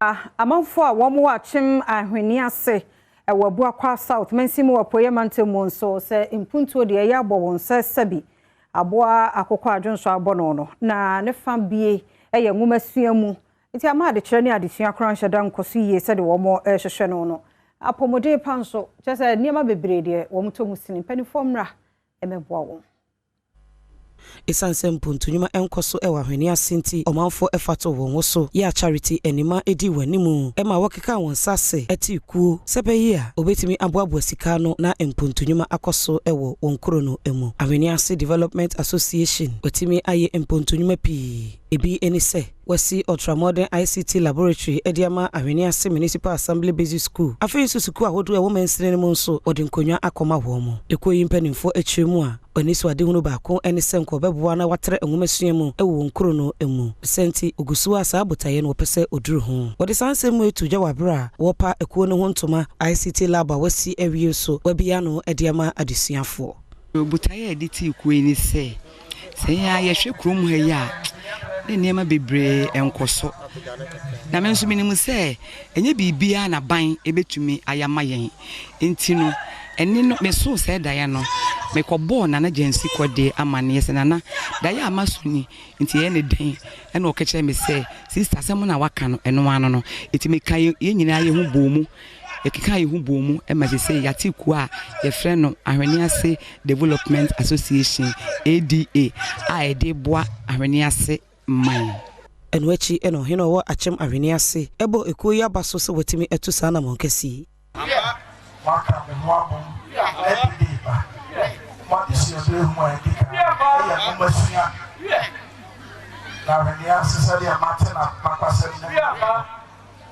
Amanfoɔ a wɔn wɔ Akyem Ahweneɛ ase wɔ Abuakwa South mansin mu wɔ Apueeɛ Mantam mu nso sɛ mpuntuo deɛ ɛyɛ abɔ wɔn sɛ sɛbi aboa akokɔ adwonsɔ abɔ no no na ne fa bie yɛ nwomasua mu nti ama adekyerɛ ne adesua koraa nhyɛ da nkɔ so yie sɛdeɛ wɔn rehwehwɛ no no. Apɔmuden pa nso kyerɛ sɛ nneɛma bebree deɛ wɔn tɔ mu sini mpanimfoɔ mmra mmɛboa wɔn. Esiane sɛ mpontu nnwuma nkɔ so wɔ Ahweneɛ ase nti, ɔmanfoɔ fa too wɔn ho so yɛɛ Charity Anima dii wɔn anim ma wɔkekaa wɔn nsa ase tee kuo sɛ ɛbɛyɛ a wɔbɛtumi aboaboa sika ano na mpontu nnwuma akɔ so wɔ wɔn kuro no mu. Ahweneɛ Ase Development Association watumi ayɛ mpontu nnwuma pii. Ebi ne sɛ wɔasi Ultramodern ICT Laboratory de ama Ahweneɛ Ase Municipal Assembly Basic School. Afei nso sukuu ahodoɔ a ɛwɔ mansini no mu nso wɔde nkonnwa akɔma wɔn. Ekuo yi mpanimfoɔ kyerɛ mu a, Wɔn anisoadehunu baako ne sɛ nka wɔbɛboa na wɔatrɛ nwomasua mu wɔ wɔn kuro no mu. Ne saa nti, wɔgu so a saa botaeɛ no wɔpɛ sɛ wɔduru ho. Wɔde saa nsɛm wei too dwa wɔ aberɛ a wɔrepa akuo no ho ntoma ICT Lab a wɔasi awie nso wɔabue ano de ama adesuafoɔ. Botaeɛ a yɛde tee kuo yi ne sɛ, sɛ yɛn ara yɛhwɛ kurom ha yi a, na nneɛma bebree nkɔ so. Na me nso menim sɛ ɛnyɛ biribiara na ban bɛtumi ayɛ ama yɛn. Nti no, ɛne no, mesoo saa daeɛ no, mekɔbɔɔ Nana Gyansi Kɔdeɛ amanneɛ sɛ, Nana, daeɛ a maso ni, nti ɛyɛ ne dɛn? Ɛna ɔka kyerɛɛ me sɛ, Sista, asɛm no a woaka no, ɛno ara no no. Nti mekaa yɛn nyinaa yɛn ho bɔɔ mu, yɛkekaa yɛn ho bɔɔ mu ma seesei yɛate kuo a yɛfrɛ no Ahwenease Development Association, ADA, a ɛde boa Ahwenease man. Ɛno akyi na ɔhene a ɔwɔ Akyem Ahweneɛ ase bɔɔ ekuo yi aba so sɛ watumi atu saa anammɔn kɛse yi. Ampa, moaka mo ho abom de reba. Mo adesua bere ho a edi kan no yɛ nwomasua. Na ahweneɛ ase sɛdeɛ mate n'abakwasɛm no mu no,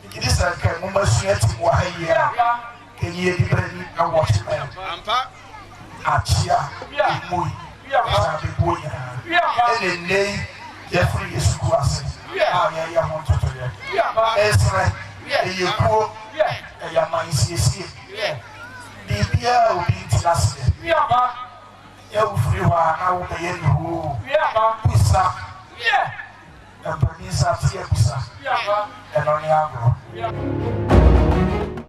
megye di sɛ anka nwomasua tim wɔ ha yie a, anka yie diberɛ ni wɔ Kyemɛn, Akyea, Emui, ne saa abɛbuo nyinaa. Ɛna nnɛ yi yɛafiri yɛn sukuu ase a yɛreyɛ ho ntotoeɛ. Mesrɛ, ɛyɛ kuo, ɛyɛ amansiesie, biribiara a obi nte aseɛ. Nyɛ wofiri hɔ a na wobɛyɛ ne hoo. Bisa, mpanin nsa te abisa, ɛno ne agorɔ.